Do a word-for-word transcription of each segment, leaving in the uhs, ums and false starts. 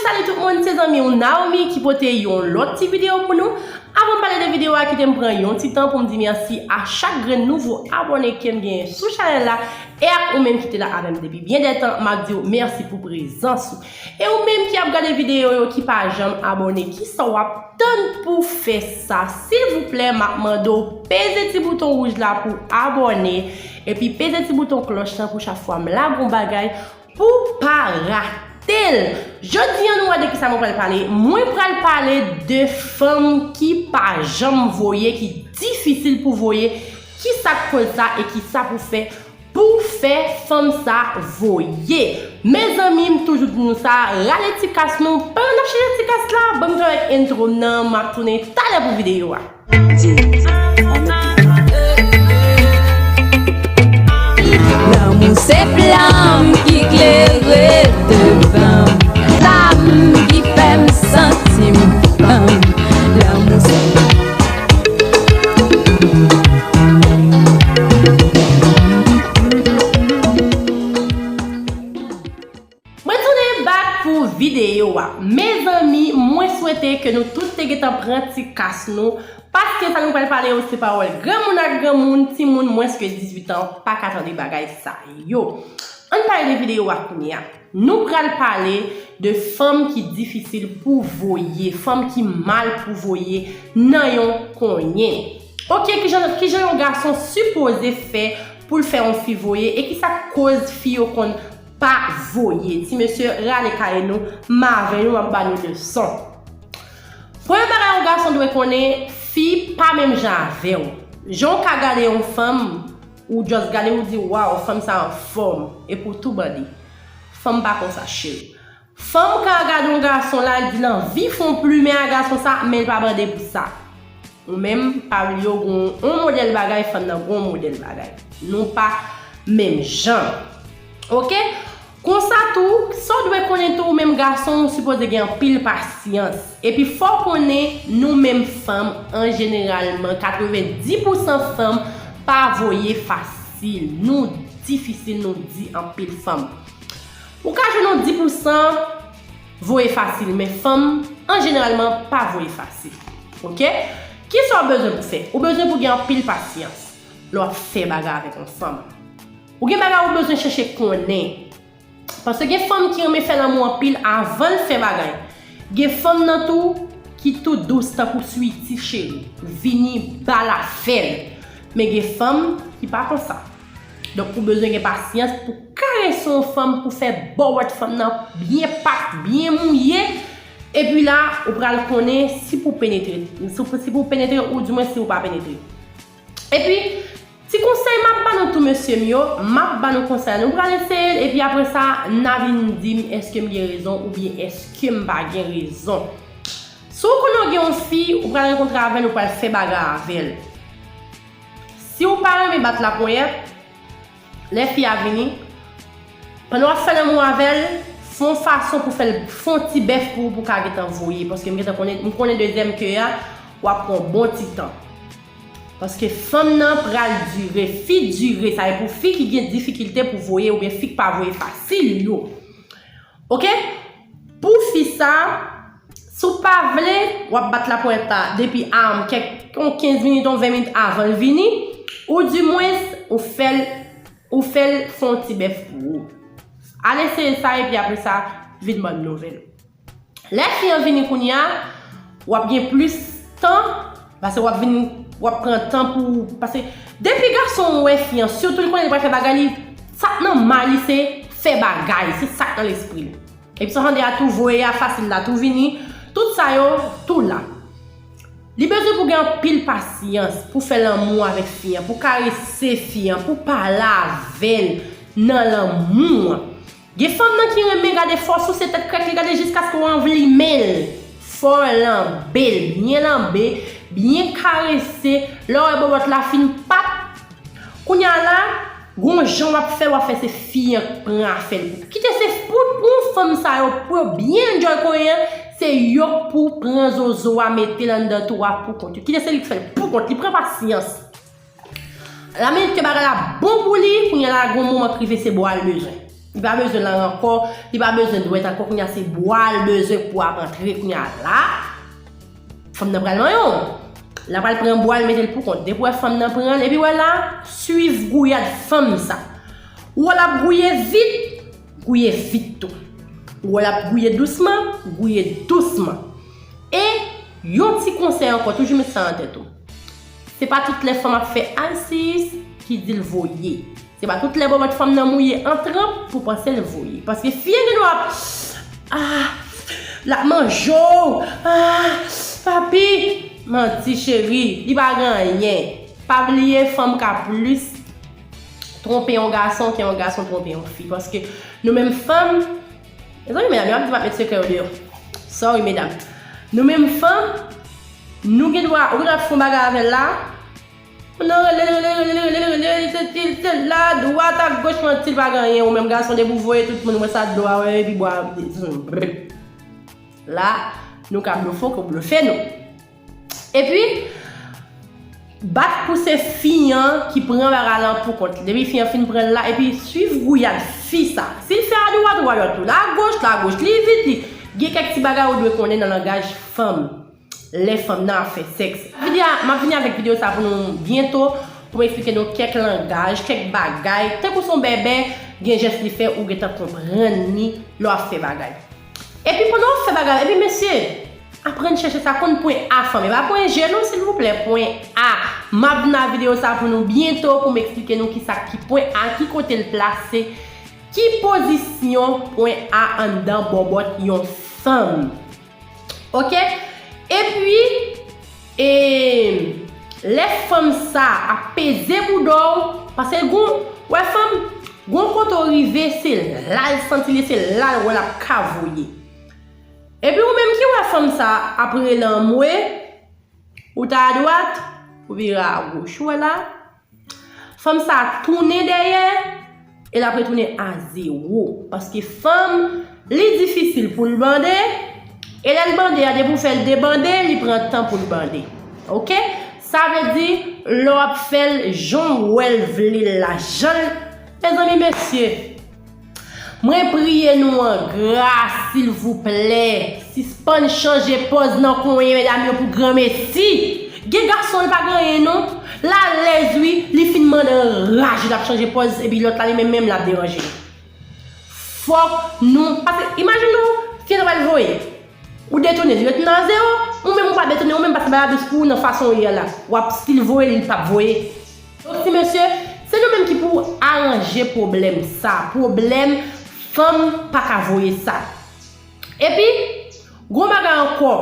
Salut tout moun, se zanmi w Naomi ki pote yon lòt ti videyo pou nou. Avan m pale de videyo a, kite m pran yon ti tan pou m di mèsi a chak grenn nouvo abòne ke m genyen sou chanèl la, e ak ou menm ki te la avè m depi byen de tan, m ap di w mèsi pou prezans ou. E ou menm ki ap gade videyo yo ki pa janm abòne, kisa w ap tann pou fè sa? Silvouplè, m ap mande w peze ti bouton wouj la pou abòne, epi peze ti bouton klòch lan pou chak fwa m lage yon bagay, pou pa rate l. Jodi a, nou wè de kisa mwen pral pale. Mwen pral pale de fanm ki pa janm voye, ki difisil pou voye. Kisa k koz sa e kisa pou fè pou fè fanm sa voye? Mezanmi, m toujou di nou sa, rale ti kas nou. Pandan n ap chèche ti kas la, ban m fè avèk entwo m nan, m ap tounen talè pou videyo a. Lanmou se flanm ki klere devan m, flanm ki fè m santi m fanm. Lanmou se Mwen tounen back pou videyo a. Mezanmi, mwen swete ke nou tout te gentan pran ti kas nou, paske sa nou pral pale yo se pawòl granmoun ak granmoun, timoun mwens ke dizuit an pa ka tande bagay sa yo. Ann pale de videyo a kounye a. Nou pral pale de fanm ki difisil pou voye, fanm ki mal pou voye nan yon konyen. Oke, kijan, kijan yon gason sipoze fè pou l fè yon fi voye e kisa k koz fi yo konn pa voye? Ti mesye, rale kaye nou, m avè nou, m ap ba nou leson. Premye bagay yon gason dwe konnen, fi pa menm jan avè w. Jan w ka gade yon fanm, ou just gade, ou di, "Waw, fanm sa anfòm," epi w tou bande. Fanm pa konsa, cheri. Fanm ka gade yon gason la, l di l anvi fè yon plimen a gason sa, men l pa bande pou sa. Ou menm, pa bliye w gon yon modèl bagay, fanm nan gon modèl bagay. Nou pa menm jan. Oke? Konsa tou, sa w dwe konnen tou, ou menm gason, ou sipoze gen anpil pasyans. Epi fò w konnen, nou menm fanm, an jeneralman, katrevenndis pousan fanm pa voye fasil. Nou difisil, nou di anpil fanm. Ou ka jwenn yon dis pousan voye fasil, men fanm, an jeneralman, pa voye fasil. Oke? Kisa w bezwen pou fè? Ou bezwen pou gen anpil pasyans lè w ap fè bagay avèk yon fanm. Ou gen bagay ou bezwen chèche konnen. Paske gen fanm ki renmen fè lanmou anpil avan l fè bagay. Gen fanm nan tou ki tou dous tankou switi cheri. Vini, ba l, fè l. Men gen fanm ki pa konsa. Donk, ou bezwen gen pasyans pou karese yon fanm, pou fè bòwèt fanm nan byen pat, byen mouye. Epi la, ou pral konnen si pou penetre, si pou, si pou penetre ou di mwen si ou pa penetre. Epi, ti konsèy m ap ba nou tou mesye m yo, m ap ba nou konsèy la. Nou pral eseye l, epi apre sa, n a vin di m èske m gen rezon oubyen èske m pa gen rezon. Si w konnen w gen yon fi, ou pral rankontre avè l, ou pral fè bagay avè l. Si w pa renmen bat laponyèt, lè fi a vini, pandan w ap fè lanmou avè l, fè yon fason pou fè l fè yon ti bèf pou ou, pou w ka gentan voye. Paske m gentan konnen, m konnen dezyèm ke a, w ap pran yon bon ti tan. Paske fanm nan pral dire, fi dire, sa e pou fi ki gen difikilte pou voye oubyen fi k pa voye fasil yo. Oke? Pou fi sa, si w pa vle, w ap bat laponyèt la depi a kèk yon kenz minit, yon ven minit avan l vini, ou dimwens, ou fè l, ou fè l fè yon ti bèf pou ou. Al eseye sa, epi apre sa, vin ban m nouvèl. Lè fi an vini kounye a, w ap gen plis tan, paske w ap vin, w ap pran tan pou, paske depi gason wè fi an, sitou li konnen li pral fè bagay, li, sa k nan may li se fè bagay, se sa k nan lespri l. Epi sa w tande a tou voye a fasil la tou vini, tout sa yo tou la. Li bezwen pou gen anpil pasyans pou fè lanmou avèk fi an, pou karese fi an, pou pale avè l nan lanmou an. Gen fanm nan ki renmen gade fò souse tèt krèk li, gade jiskaske w anvi limen l. Fò lanbe l, byen lanbe, byen karese. Lè w wè bòbòt la fin pat, kounye a la, gon jan w ap fè, w ap fè se fi an k pran afè l. Kite se pou, pou fanm sa yo, pou yo byen enjoy konyen an, se yo k pou pran zozo a, mete l anndan twou a pou kont yo. Kite se li k fè l pou kont li, pran pasyans. Laminit ke bagay la bon pou li, kounye a la, gon moman k rive se bò a l bezwen. Li pa bezwen lang ankò, li pa bezwen dwèt ankò, kounye a se bwa l bezwen pou ap antre kounye a la. Fanm nan pral manyen w. L ap al pran bwa l mete l pou kont. Depi w wè fanm nan pran l, epi w wè la, swiv gouyad fanm sa. Ou wè l ap gouye vit, gouye vit tou. Ou wè l ap gouye dousman, gouye dousman. E yon ti konsèy ankò, toujou met sa an tèt ou. Se pa tout lè fanm ap fè I C S ki di l voye. Se pa tout lè bòbòt fanm nan mouye an tranp pou panse l voye. Paske fi an gen dwa ap, ah, l ap manje w, ah, papi. Manti cheri, li pa gen anyen. Pa bliye fanm ka plis twonpe yon gason ke yon gason twonpe yon fi. Paske nou menm fanm, mezanmi medam, yo ap di m ap met sekrè yo deyò. Sorry medam. Nou menm fanm, nou gen dwa, ou gen dwa fè yon bagay avè l la, moun nan rele, rele, rele, rele, rele, rele, li te, li te la, dwat ak goch, manti, li pa gen anyen, ou menm gason depi w voye tout moun wè sa dlo a, wè, epi bwa, la, nou ka blofe w, ke w blofe nou. Epi, bat pou se fi an ki pran bagay lan pou kont li. Depi fi an fin pran l la, epi swiv gouyad fi sa. Si l fè adwat, ou adwat tou. Lagoch, lagoch. Li vit, li. Gen kèk ti bagay ou dwe konnen nan langaj fanm. Lè fanm nan ap fè sèks. Videyo a, m ap vini avèk videyo sa pou nou byento, pou m eksplike nou kèk langaj, kèk bagay. Tankou se yon bèbè, gen jès li fè, ou gentan konprann li lè w ap fè bagay. Epi pandan w ap fè bagay, epi mesye, aprann chèche sa, konn pwen A fanm. E pa pwen G non, silvouplè, pwen A. M ap nan videyo sa pou nou byento, pou m eksplike nou kisa ki pwen A, ki kote l plase, ki pozisyon pwen A anndan bòbòt yon fanm. Oke? Epi, e, lè fanm sa ap peze bouda w, paske gon, wè fanm, gon kote w rive, se la l santi li, se la l wè l ap ka voye. Epi ou menm ki wè fanm sa ap rele anmwe, ou ta adwat, ou vire agoch. Ou wè la? Fanm sa tounen dèyè, e l ap retounen a zewo. Paske fanm, li difisil pou l bande, e lè l bande a, depi w fè l debande, li pran tan pou l bande. Oke? Sa vle di, lè w ap fè l jan w wè l vle l la, jan l, mezanmi, mesye, mwen priye nou an gras, silvouplè. Sispann chanje pòz nan konyen medam yo pou granmesi. Gen gason li pa gen anyen non. L alèz wi, li fin mande anraje l ap chanje pòz epi lòt la li menm menm l ap deranje. Fòk nou, paske imajine w, fi an pral voye. Ou detounen, li ret nan zewo, ou menm ou pa detounen, ou menm pase bay abis pou ou nan fason w ye a la. W ap still voye li, li p ap voye. Donk ti mesye, se nou menm ki pou aranje pwoblèm sa, pwoblèm fanm pa ka voye sa. Epi, gon bagay ankò,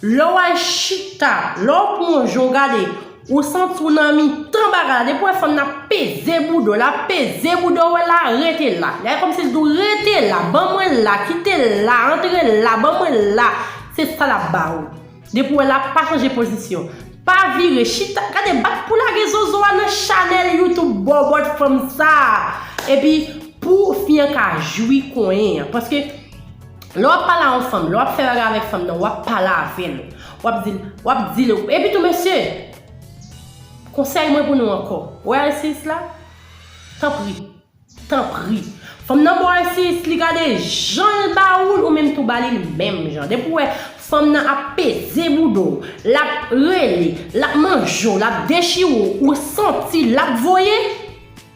lè w al chita, lè w pran w jan w gade, ou santi w nan mitan bagay la, depi w wè fanm nan ap peze bouda w, l ap peze bouda w, wè la, rete la. Lè kòmsi l di w rete la, ban mwen la, kite la, antre la, ban mwen la. Se sa l ap ba ou. Depi w wè l ap pa chanje pozisyon. Pa vire, chita, gade bat pou lage zozo a nan chanèl YouTube bòbòt fanm sa. Epi pou fi an ka jwi konyen an. Paske lè w ap pale a yon fanm, lè w ap fè bagay avèk fanm nan, w ap pale avè l. W ap di l, w ap di l. Epi tou mesye, konsèy mwen pou nou ankò. Wè asis la, tanpri. Tanpri. Fanm nan ba w asis, li gade jan l ba ou l, ou menm tou ba li l menm jan. Depi w wè fanm nan ap peze bouda w, l ap rele, l ap manje w, l ap dechire w, ou santi l ap voye,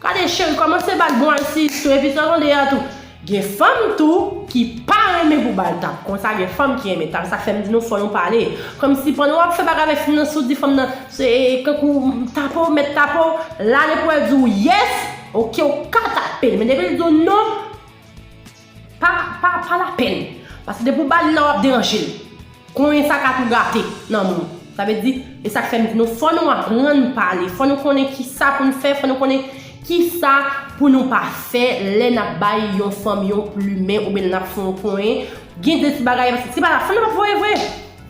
gade cheri, kòmanse ba l bon asis tou, epi sa w tande a tou. Gen fanm tou ki pa renmen pou ba l tap. Konsa gen fanm ki renmen tap. Sa k fè m di nou fò nou pale. Kòmsi pandan w ap fè bagay avèk fanm nan, si w di fanm nan, se, kankou tape w, mèt tape w, la depi w wè l di w yes, oke, w ka tape l. Men depi l di w non, pa, pa, pa lapèn. Paske depi w ba l la, w ap deranje l. Konyen sa ka tou gate nan men w. Sa vle di, e sa k fè m di nou, fò nou aprann pale, fò nou konnen kisa pou n fè, fò nou konnen kisa pou nou pa fè lè n ap bay yon fanm yon plimen oubyen n ap fè yon konyen. Gen de ti bagay, paske si pa la, fanm nan p ap voye vre.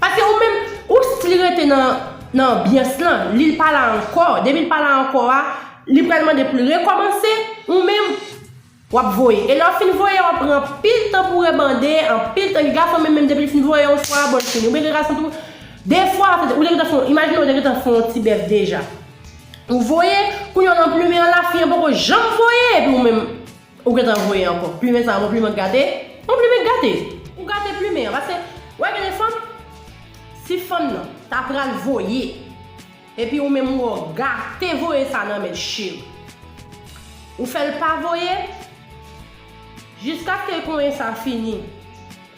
Paske ou menm, ou still rete nan, nan anbyans lan, li pa la ankò. Depi l pa la ankò a, li pral mande pou l rekòmanse, ou menm, w ap voye. E lè w fin voye, w ap pran anpil tan pou rebande, anpil tan. Gen gason menm, menm depi l fin voye yon fwa, bon, l fini. Oubyen gen gason tou, de fwa, ou te gentan fè, imajine w te gentan fè yon ti bèf deja. Ou voye, kounye a w nan plimen an la, fi an poko janm voye, epi ou menm, Ou gentan voye ankò. Plimen sa, yon plimen k gate? Yon plimen k gate. Ou gate plimen an. Paske, wè, gen de fanm, si fanm nan ta pral voye, epi ou menm ou gate voye sa nan men l, cheri. Ou fè l pa voye, jiskaske konyen sa fini.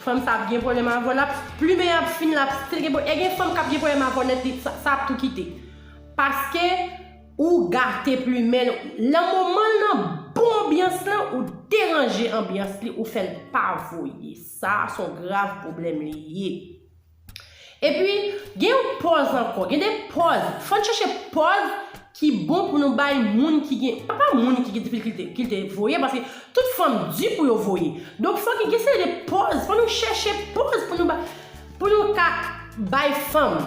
Fanm sa ap gen pwoblèm avè w, l ap, plimen ap fin, l ap still gen pwoblèm. E gen fanm k ap gen pwoblèm avè w nèt, li, sa, sa ap tou kite. Paske ou gate plimen l. Nan moman l nan bon anbyans lan, ou deranje anbyans li, ou fè l pa voye. Sa, se yon grav pwoblèm li ye. Epi, gen yon pòz ankò. Gen de pòz. Fò n chèche pòz ki bon pou nou bay moun ki gen, pa, pa moun ki gen difikilte, ki te voye, paske tout fanm di pou yo voye. Donk, fò gen, gen seri de pòz. Fò nou chèche pòz pou nou ba, pou nou ka bay fanm.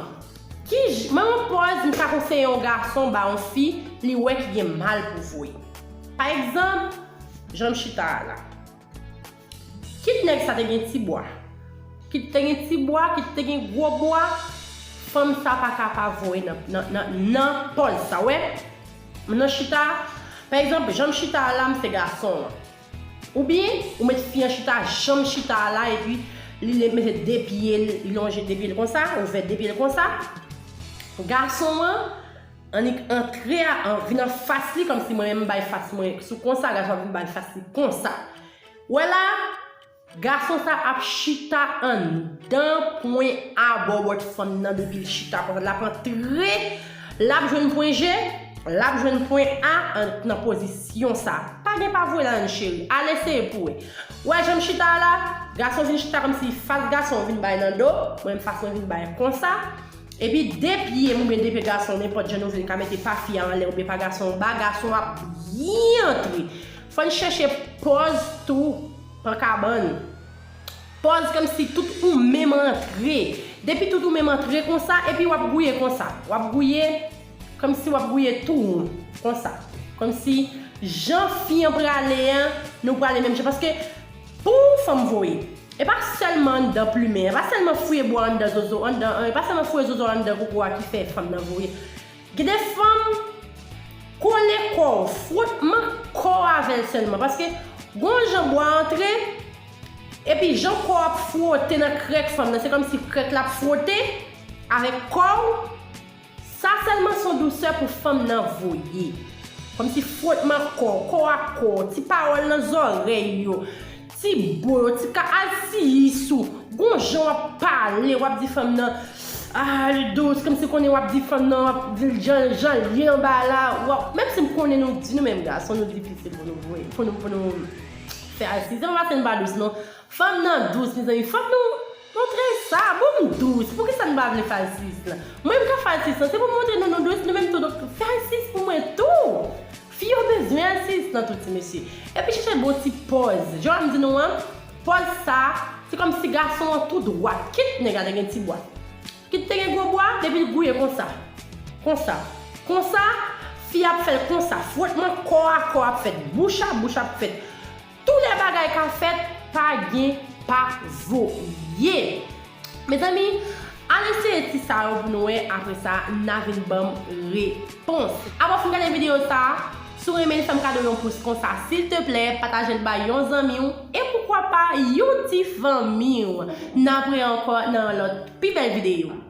Ki j-, men yon pòz m ka konseye yon gason ba yon fi, li wè ki gen mal pou voye. Pa egzanp, jan m chita a la. Kit nèg sa te gen ti bwa, kit te gen ti bwa, kit te gen gwo bwa, fanm sa pa ka pa voye nan, nan, nan, nan pòz sa, wè. M nan chita, pa egzanp, jan m chita a la, m se gason an. Oubyen, ou met fi an chita, jan m chita a la, epi li le-, mete de pye l, li lonje de pye l konsa, ouvè de pye l konsa. Gason an, annik antre a, an, vin anfas li, kòmsi mwen menm m bay fas mwen sou konsa, gason an vin bay fas li konsa. Wè la, gason sa ap chita anndan pwen a bòbòt fanm nan depi l chita konsa. L ap antre, l ap jwenn pwen G, l ap jwenn pwen A an, nan pozisyon sa. Pa gen pa voye ladann, cheri. Al eseye pou wè. Wè jan m chita a la, gason vin chita kòmsi fas gason vin bay nan do, mwen menm fas mwen vin bay konsa. Epi de pye m oubyen de pye gason, nenpòt jan nou vle, ka mete pa fi a anlè oubyen pa gason anba, gason ap byen antre. Fò n chèche pòz tou, pankabann. Pòz kòmsi tout ou menm antre. Depi tout ou menm antre konsa, epi w ap gouye konsa. W ap gouye kòmsi w ap gouye tou won, konsa. Kòmsi jan fi an prale an, nou prale menm jan. Paske pou yon fanm voye, e pa sèlman anndan plimen, e pa sèlman fouye bwa anndan zozo, anndan, e pa sèlman fouye zozo anndan koko a ki fè fanm nan voye. Gen de fanm, kole kò w, fwotman kò w avè l sèlman. Paske gon jan bwa antre, epi jan kò w ap fwote nan krèk fanm nan, se kòmsi krèk la ap fwote avèk kò w. Sa sèlman se yon dousè pou fanm nan voye. Kòmsi fwotman kò, kò a kò, ti pawòl nan zòrèy yo, ti bo yo, ti ka al siyi sou, gon jan w ap pale, w ap di fanm nan, ah, li dous, kòmsi konnen w ap di fanm nan, w ap di l jan, jan l ye anba la, w ap, menm si m konnen nou di, nou menm gason, nou difisil pou nou voye, pou nou, pou nou fè asizan, pa se n pa dous, non. Fanm nan dous, mezanmi. Fanm nou montre sa. Bon, m dous. Poukisa n pa vle fè asizan? Mwen, m ka fè asizan. Se pou m montre nou, nou dous, nou menm tou. Donk, fè asizan pou mwen tou. Fi yo bezwen asizan tou, ti mesye. Epi chèche bon ti pòz. Jan m di nou an, pòz sa, se kòmsi gason an tou dwat. Kit nèg la te gen ti bwa, kit te gen gwo bwa, depi l gouye konsa. Konsa. Konsa, fi ap fè l konsa. Fwotman kò a kò ap fèt. Bouch a bouch ap fèt. Tou lè bagay ka fèt, pa gen pa voye. Mezanmi, al eseye ti sa yo pou nou wè, apre sa, n a vin ban m repons. Apre w fin gade videyo sa, si w renmen l, fè m kado yon pous konsa, silteplè, pataje l bay yon zanmi w, e poukwa pa, yon ti fanmi w. N ap wè ankò nan yon lòt pi bèl videyo.